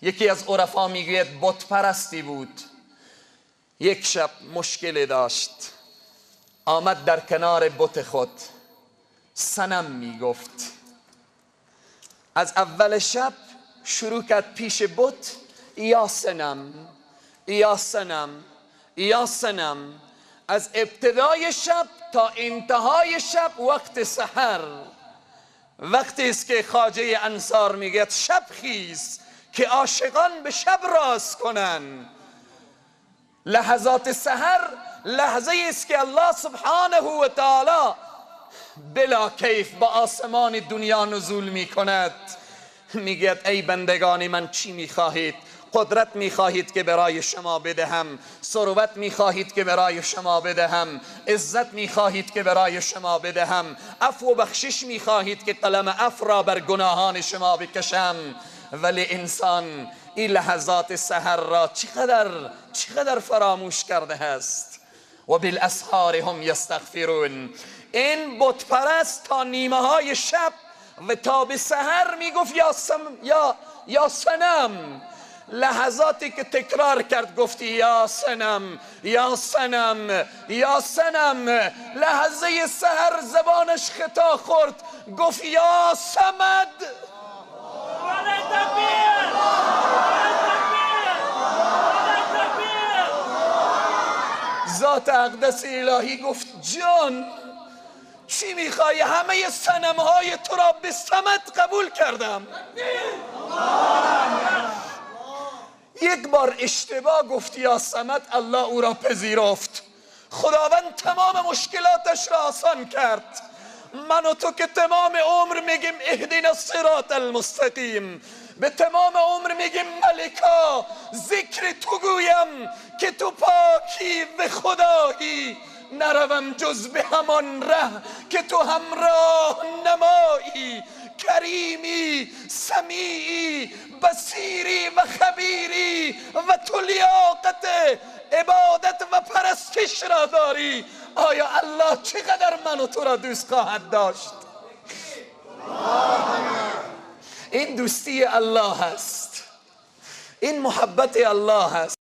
یکی از عرفا میگوید بت پرستی بود، یک شب مشکلی داشت، آمد در کنار بت خود صنم میگفت. از اول شب شروع کرد پیش بت یا صنم یا صنم یا صنم، از ابتدای شب تا انتهای شب وقت سحر، وقتی است که خواجه انصار میگه شب خیز که عاشقان به شب راز کنن. لحظات سحر لحظه است که الله سبحانه و تعالی بلا کیف با آسمان دنیا نزول میکند. میگه ای بندگان من چی میخواهید؟ قدرت میخواهید که برای شما بدهم، ثروت میخواهید که برای شما بدهم، عزت میخواهید که برای شما بدهم، عفو و بخشش میخواهید که قلم عفو را بر گناهان شما بکشم. ولی انسان این لحظات سحر را چقدر فراموش کرده است. و بالاسحار هم یستغفرون. این بت پرست تا نیمه های شب و تا به سحر میگفت یا صنم. لحظاتی که تکرار کرد گفتی یا صنم یا صنم یا صنم. لحظه سحر زبانش خطا خورد، گفت یا صمد. ذات اقدس الهی گفت جان چی میخوای؟ همه صنمهای تو را به صمد قبول کردم. یک بار اشتباه گفتی یا صمد، الله او را پذیرفت. خداوند تمام مشکلاتش را آسان کرد. من و تو که تمام عمر میگیم اهدنا الصراط المستقیم، به تمام عمر میگیم ملکا ذکر تو گویم که تو پاکی و خدایی، نروم جز به همان ره که تو همراه نمایی، کریمی سمیعی بصیری و خبیری و تو لیاقت عبادت و پرستش را داری. آیا الله چقدر من و تو را دوست خواهد داشت؟ این دوستی الله است، این محبت الله است.